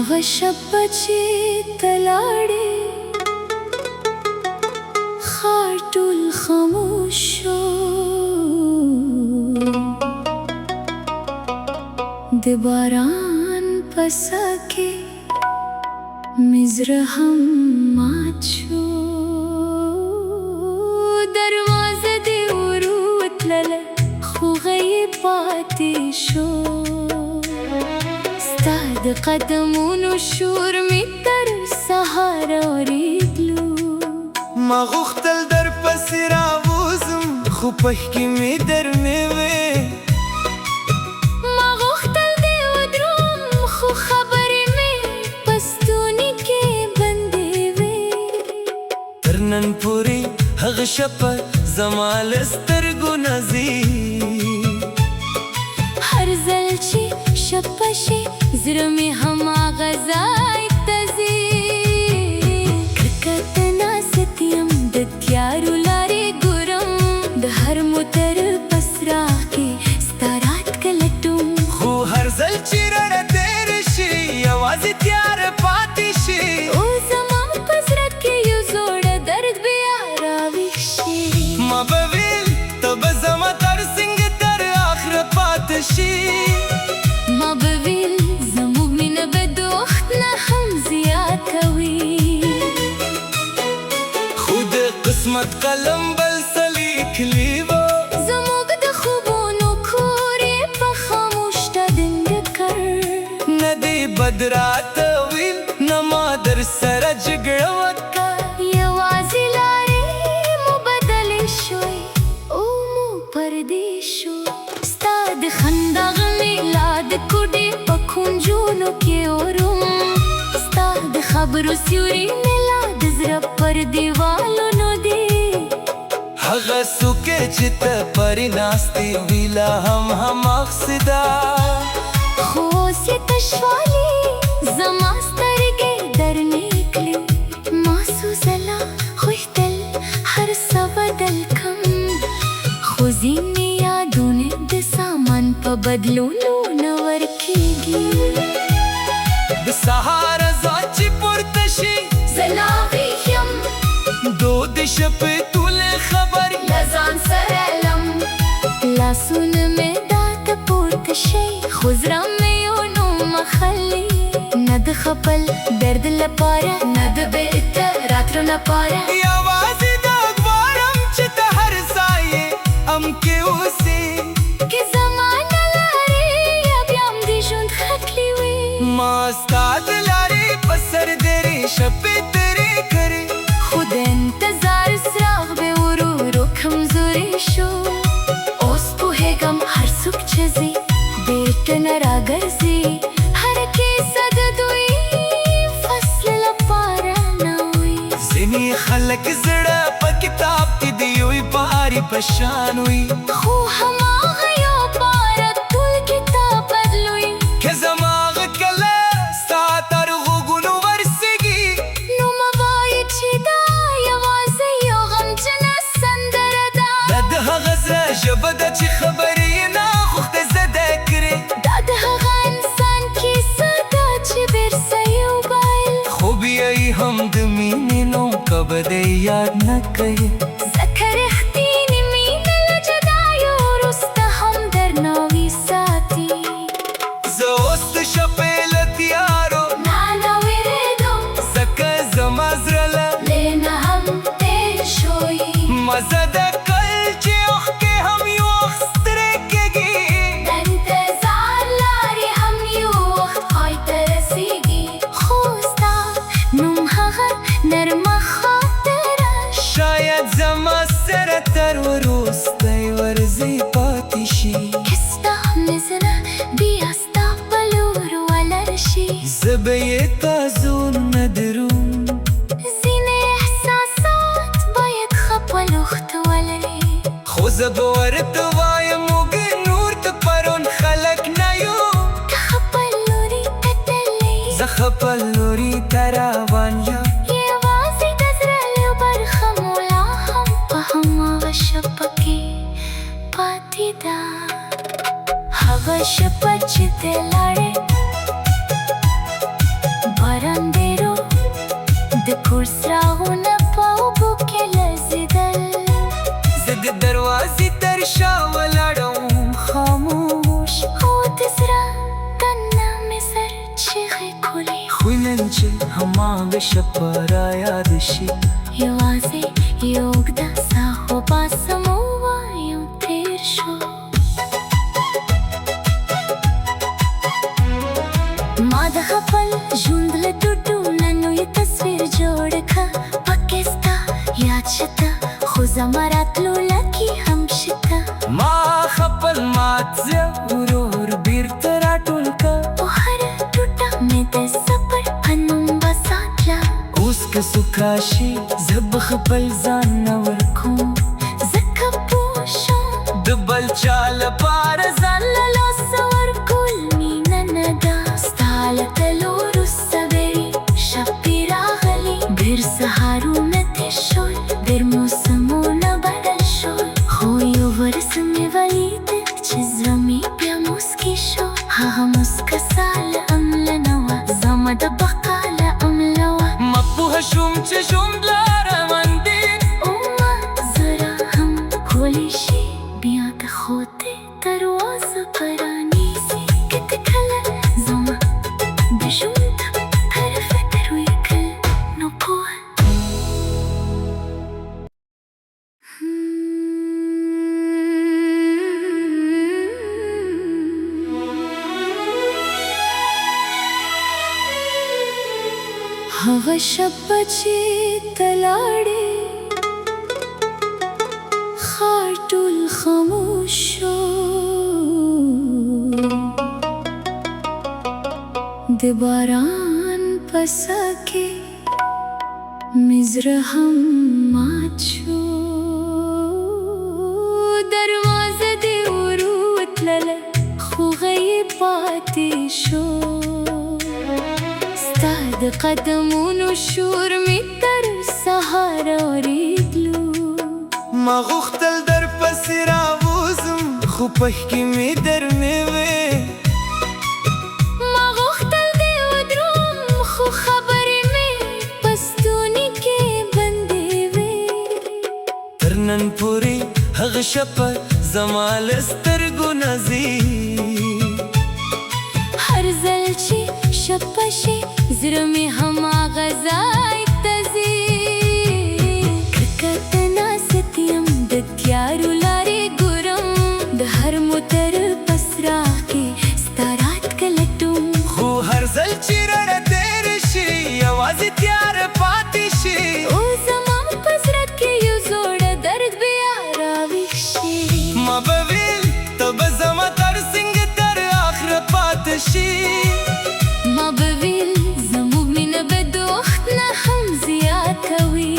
هغه شپه چې ته لاړې، ښار ټول خاموش شو. د باران په ساه کې مې زړه هم مات شو. دروازه دې ورو وتړله، خو غږ یې پاتې شو. ستا د قدمونو شور مې تر سهاره اورېدلو. ما غوښتل در پسې راووځم، خو پښې مې درنې وې. ما غوښتل دې ودروم، خو خبرې مې په ستوني کې بندې وې. تر نن پورې هغه شپه زما له سترګو نه ځي. هر ځل چې شپه شي، زړه مې هماغه ځای ته ځي. کړکۍ ته ناست یم، د تیارو لارې ګورم، د هر موټر په څراغ کې ستا راتګ لټوم. خو هر ځل چې رڼا تېره شي، یوازې تیاره پاتې شي. او زما په زړه کې یو زوړ درد بیا راویښ شي. ما به ویل ته به زما تر څنګ تر اخره پاتې شي. ما به ویل زموږ مینه به د وخت نه هم زیاته وي. خو د قسمت قلم بل څه لیکلي وو. زموږ د خوبونو کور یې په خاموشۍ دنګ کړ. نه دې بد راته ویل، نه ما در سره جګړه وکړه. یوازې لارې مو بدلې شوې او موږ پردي شو. ستا د خندا غږ مې لا د کوټې په کونجونو کې اورم. ستا د خبرو سیوري مې لا د زړه پر دیوالونو دي. هغه څوکۍ چې ته پرې ناستې وې، لا هم هماغسې ده. خو اوس یې تشوالي زما سترګې درنې کړې. ما څو ځله غوښتل هر څه بدل کړم، خو ځینې یادونه د سامان په بدلولو نه ورکېږي. د سهار اذان چې پورته شي، زه لا ویښ یم. د شپې ټولې خبرې له ځان سره لم. لاسونه مې تا ته پورته شي، خو زړه مې یو نوم اخلي، نه د خپل درد لپاره، نه د بیرته راتلو لپاره. یوازې دا غواړم چې ته هر ځای یې، ام کې اوسې. که زما نه لارې یا بیا هم د ژوند ښه کړي وي. ما ستا د لارې په سر درې شپې تېرې کړې. خو د انتظار څراغ به ورو ورو کمزوری شو. اوس پوهېږم، هر څوک چې ځي، بیرته نه راګرځي. هر کیسه د دوی فصل لپاره نه وي. ځینې خلک زړه په کتاب کې د یوې پارې په شان وي. خو هماغه یو پاره ټول کتاب بدلوي. که زما غږ کله ستا تر غوږونو ورسېږي، نو مه وایه چې دا یوازې یو غمجنه سندره ده. دا د هغه زړه ژبه ده چې خبرې یې نه غوښتې زده کړې. دا د هغه انسان کیسه ده چې ډېر څه یې وبایل، خو بیا یې هم د مینې نوم کبه یاد نه کوي. ځکه رښتینې مینه له جدایو وروسته هم درناوی ساتي. زه اوس د شپې له تیارو نه نه وېرېږم، ځکه زما زړه له نه هم تېر شوی. ما زده کړل چې اوښکې هم یو وخت سترې کېږي. د انتظار لارې هم یو وخت پای ته رسېږي. خو ستا نوم، هغه نرمه خاطره، شاید زما سره تر وروستۍ ورځې پاتې شي. که ستا مې بیا ستا په لور ولاړ شي، زه به یې تازون نه دروم. ځینې احساسات باید خپل وخت ولري. خو زه به ورته وایم، موږ نور د پرون خلک نه یو. ته خپل لوري ته تللی، زه خپل لوري ته روان یم. یوازې د زړه یوه برخه مو لا هم په هماغه شپه کې پاتې ده. هغه شپه چې ته لاړې. څراغونه په اوبو کې لړزېدل. زه د دروازې تر شا ولاړم خاموش. او د زړه دننه مې زر چیغې کولې. خو نن چې هماغه شپه را یاد شي، یوازې یو اوږده ساه وباسم او وایم تېر شو. ما د خپل ژوند له ټوټو نه نوی تصویر جوړ کړ. پکې ستا یاد شته، خو زما راتلو لکې هم شته. ما خپل مات زړه ورو ورو بیرته راټول کړ. او هره ټوټه مې د صبر په نوم وساتله. اوس که څوک راشي، زه به خپل ځان نه ورکوم. ځکه پوه شوم، د بل چا لپاره ځان له لاسه ورکول مینه نه ده. ستا له تلو وروسته ډېرې شپې راغلې، ډېر سهارونه تېر شول، ډېر موسمونه بدل شول، خو یوه ورځ مې ولیده چې زړه مې بیا موسکی شو. هغه موسکا ستا له امله نه وه، زما د بقا له امله وه. ما پوه شوم چې ژوند لا روان دی. او ما زړه هم کولی شي بیا د خودي دروازه پرانیزي. که ته کله زما د ژوند هر فکر ولیکل، نو پوه هغه شپه چې ته لاړې، ښار ټول خاموش شو. د باران په ساه کې مې زړه هم مات شو. دروازه دې ورو وتړله، خو غږ یې پاتې شو. ستا د قدمونو شور مې تر سهاره اورېدلو. ما غوښتل در پسې راووځم، خو پښې مې درنې وې. ما غوښتل دې ودروم، خو خبرې مې په ستوني کې بندې وې. تر نن پورې هغه شپه زما له سترګو نه ځي. هر ځل چې شپه شي، زړه مې هماغه ځای ته ځي. کرکه ته ناست یم، د تیارو لارې ګورم، د هر موټر په څراغ کې ستا راتګ لټوم. خو هر ځل چې رڼا تېره شي، یوازې تیاره پاتې شي. او زما په زړه کې یو زوړ درد بیا راویښ شي. ما به ویل ته به زما تر څنګ تر اخره پاتې شي. ما به ویل زموږ مینه به د وخت نه هم زیاته وي.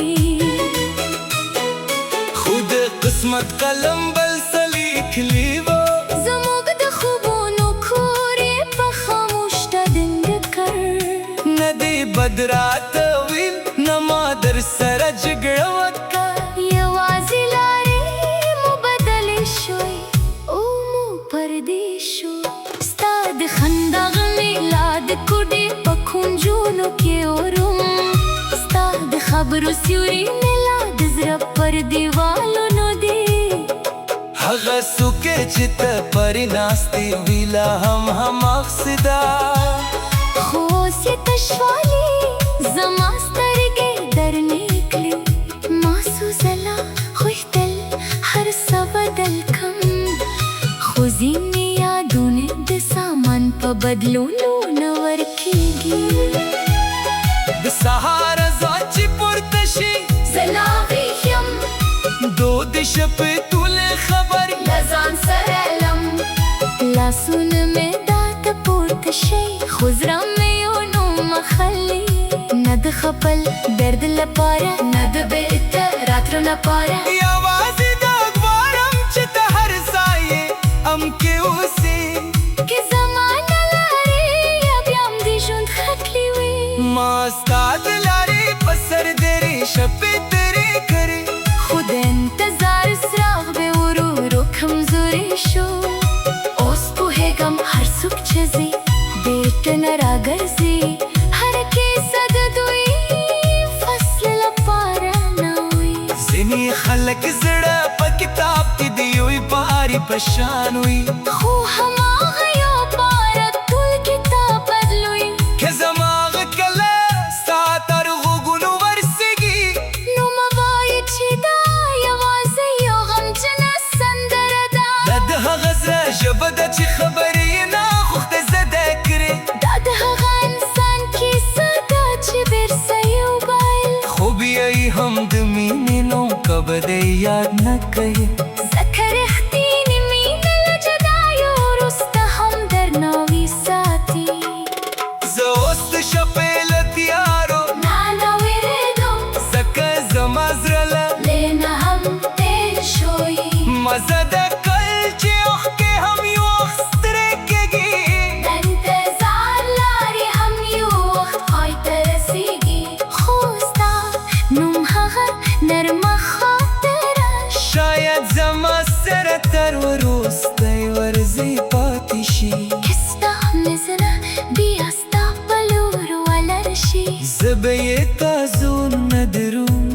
خو د قسمت قلم بل څه لیکلي وو. زموږ د خوبونو کور یې په خاموش دنګ کړ. نه دې بد راته ویل، نه ما در سره جګړه وکړه. یوازې لارې مو بدلې شوې او مو پردي شو. ستا د خندا غږ مې لا د کوټې په کونجونو کې اورم. ستا د خبرو سیوري مې لا د زړه پر دیوالونو دي. هغه څوکۍ چې ته پرې ناستې وي، لا هم هماغسې ده. خو اوس یې تشوالي زما سترګې درنې کړې. ما څو ځله غوښتل هر څه بدل کړم، خو ځینې یادونه د سامان په بدلولو نه ورکېږي. د سهار اذان چې پورته شي، زه لا ویښ یم. د شپې ټولې خبرې له ځان سره لم. لاسونه مې تا ته پورته شي، خو زړه مې یو نوم اخلي. نه د خپل درد لپاره، نه د بیرته راتلو لپاره. یوازې دا غواړم چې ته هر ځای یې ام کې اوسې. که زما نه لارې یا بیا هم د ژوند ښکلي وي. ما ستا د لارې په سر درې شپې تېرې کړې. خو د انتظار څراغ به ورو ورو کمزوری شو. اوس پوهېږم هر څوک چې ځي، بیرته نه راګرځي. هر کیسه د دوی فصل ځینې خلک زړه په کتاب کې د یوې پارې په شان وي. خو هماغه یو پاره ټول کتاب بدلوي. که زما غږ کله ستا تر غوږونو ورسېږي، نو مه وایه چې دا یوازې یو غمجنه سندره ده. دا د هغه زړه ژبه ده چې خبرې یې نه غوښتې زده کړې. دا د هغه انسان کیسه ده چې بیرته یې وبایل، خو بیا یې هم د مینې نوم کبه دی یاد نه کوي. ځکه رښتینې مینه له جدایو وروسته هم درناوی ساتي. زه اوس د شپې له تیارو نه نه وېرېدم، ځکه زما زړه له له نه هم تېر شوی. مزه د کل چې اوښکې هم یو وخت سترې کېږي. د انتظار لارې هم یو وخت پای ته رسېږي، خو ستا نوم هغه نرمه خاطره شاید زما سره تر وروستۍ ورځې پاتې شي. که ستا مې زړه بیا ستا په لور ولاړ شي، زه به یې تازو نه دروم.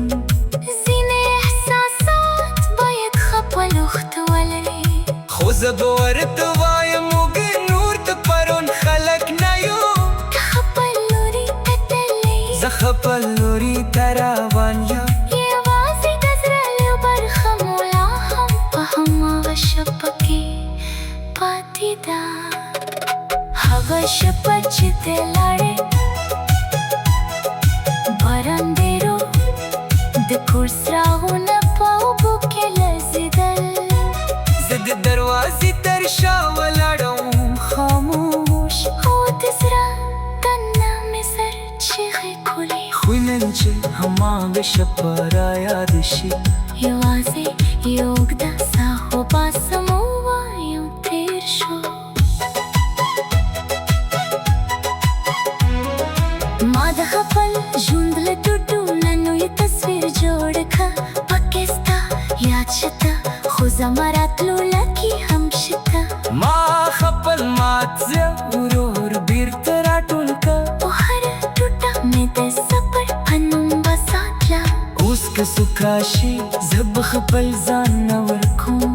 ځینې احساسات باید خپل وخت ولري. خو زه به ورته وایم موږ نور ته پرون خلک نه یو. ته خپل لوري ته تللی، زه خپل لوري ته روان یم. یوازې د زړه یوه برخه مو لا هم په هماغه شپه کې پاتې ده، هغه شپه چې ته لاړې. باران ډېر و، د کور څراغونه په اوبو کې لړزېدل. زه د دروازې تر شا ولاړم خاموش، او د زړه دننه مې زر چیغې کولې. خو نن چې هماغه شپه را یاد شي، یوازې یو اوږده ساه وباسم او وایم تېر شو. ما د خپل ژوند له ټوټو نه نوی تصویر جوړ کړ. پکې ستا یاد شته، خو زما راتلو لکې هم شته. ما خپل مات زړه ورور بیرته راټول کړ، او هره ټوټه مې د صبر په نوم وساتله. اوس که څوک راشي، زه به خپل ځان نه ورکوم،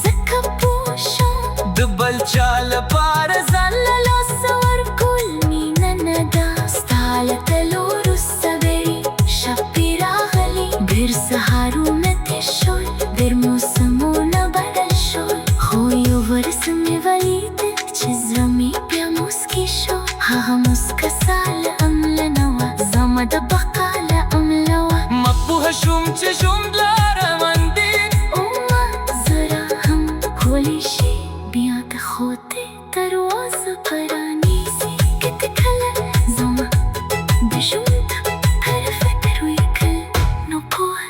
ځکه پوه شوم د بل چا لپاره ځان له لاسه ورکول مینه نه ده. ستا له تلو وروسته ډېرې شپې راغلې، ډېر سهارونه تېر شول، ډېر موسمونه بدل شول، خو یو ورځ مې ولیده چې زړه مې بیا موسکی شو. هغه موسکا ستا له امله نه وه، زما د بقا له امله وه. ما پوه شوم چې ژوند لا روان دی، او ما زړه هم کولی شي بیا د خودي دروازه پرانیزي. که ته کله زما د ژوند هر فکر وکړ، نو پوه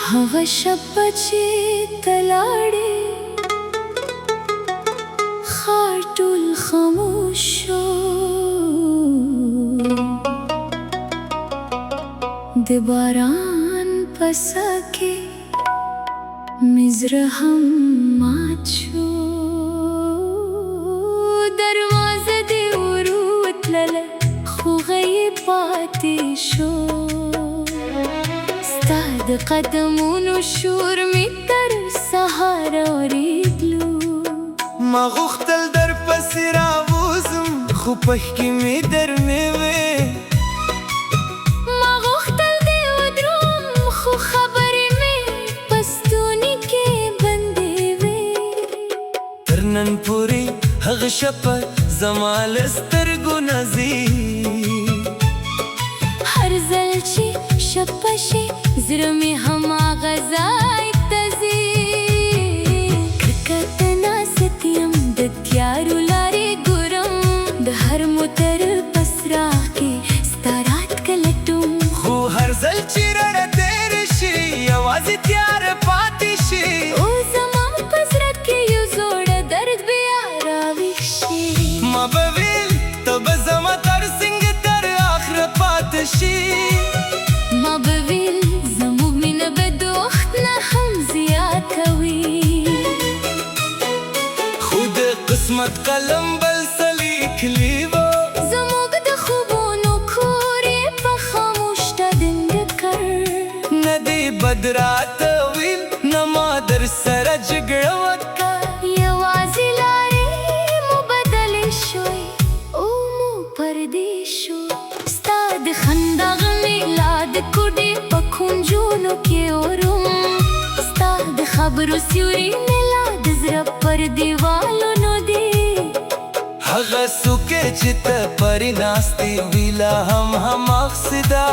هغه شپه چې ته لاړې، ښار ټول خاموش شو. د باران په ساه کې مې زړه هم مات شو. دروازه دې ورو وتلله، خو غږ یې پاتې شو. ستا د قدمونو شور مې تر سهاره اورېدلو. ما غوښتل درپسې راووځم، خو پښکې مې درنې وې. ما غوښتل دې ودروم، خو خبرې مې په ستوني کې بندې وې. تر نن پورې هغه شپه زما له سترګو نه ځي. هر ځل چې شپه شي، زړه مې هماغه ځای ته ځي. کړکۍ ته ناست یم، د تیارو لارې ګورم، د هر موټر په څراغ کې ستا راتګ لټوم. خو هر ځل چې رڼا تېره شي، یوازې تیاره پاتې شي. او زما په زړه کې یو زوړ درد بیا راویښ شي. ما به ویل ته به زما تر څنګ تر اخره پاتې شي. ما به ویل زموږ مینه به د وخت نه هم قلم بل څه لیکلي وو. زموږ د خوبونو کور یې په خاموش دنګ کړ. نه دې بد راته ویل، نه ما در سره جګړه وکړه. یوازې لارې مو بدلې شوې او مو پردي شو. ستا د خندا غمې لا د کوډې په کونجونو کې اورم. ستا د خبرو سیوري مې لا د زړه پر دیوالونو دي. هغه څوکۍ چې ته پرې ناستې وي، لا هم هماغسې ده.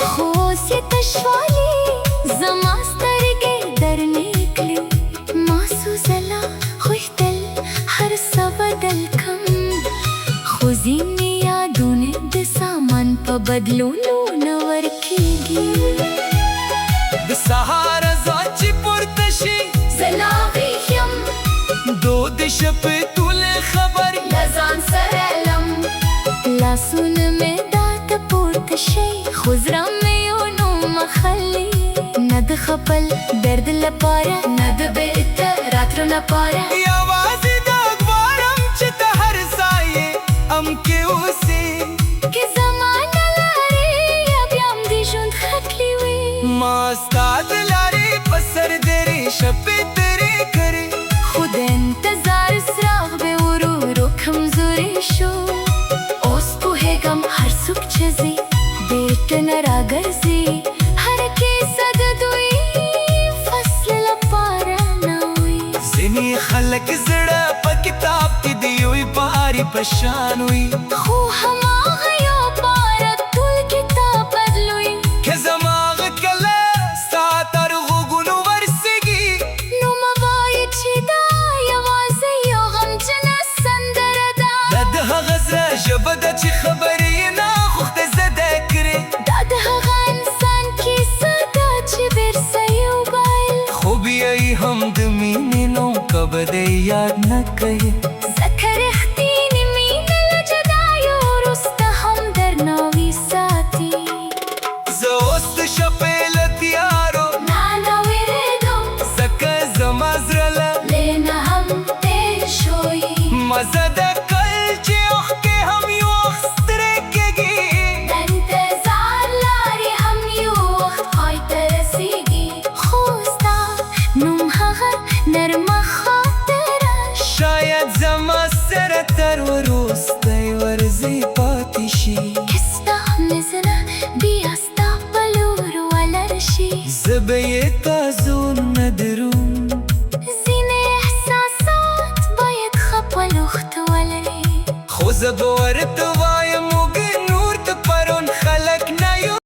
خو اوس یې تشوالي زما سترګې درنې کړې. ما څو ځله غوښتل هر څه بدل کم، خو ځینې یادونه د سامان په بدلولو نه ورکېږي. د سهار اذان چې پورته شي، زه لا ویښ یم. دود شپې ټولې خبرې له ځان سره لم. لاسونه مې درته پورته شي، خو زړه مې یو نوم اخلي. نه د خپل درد لپاره، نه د بیرته راتلو لپاره. یوازې دا غواړم چې ته هر ځای یې ام کې اوسې. که زمانه لارې یا بیا هم د ژوند ښکلي وي. ما ستا د لارې په سر درې شپې تېرې کړې. خو د انتظار څراغ به ورو ورو کمزوری شو. اوس پوهېږم هر څوک چې ځي، بیرته نه راګرځي. هره کیسه د دوی فصل لپاره نه وي. ځینې خلک زړه په کتاب کې د یوې پارې په شان وي. خو هماغه یو پاره ټول کتاب بدلوي. که زما غږ کله ستا تر غوږونو ورسېږي، نو مه وایه چې دا یوازې یو غمجنه سندره ده. دا د هغه زړه ژبه ده چې خبرې یې نه غوښتې زده کړې. دا د هغه انسان کیسه ده چې بیرته یې وبایل، خو بیا یې هم د مینې نوم کبدی یاد نه کوي. ځکه رښتینې مینه له جدایو وروسته هم درناوی ساتي. زه اوس د شپې له تیارو نه نه وېرېږم، ځکه زما زړه له له نه هم تېر شوی. مزه د کل چې اوښکې هم یو وخت سترې کېږي. د انتظار لارې هم یو وخت پای ته رسېږي، خو ستا نوم هغه نرمه خاطره شاید زما سره تر وروستۍ ورځې پاتې شي. که ستا مې بیا ستا په لور ولاړ شي، زه به یې تازون نه دروم. ځینې احساسات باید خپل وخت ولري. خو زه به ورته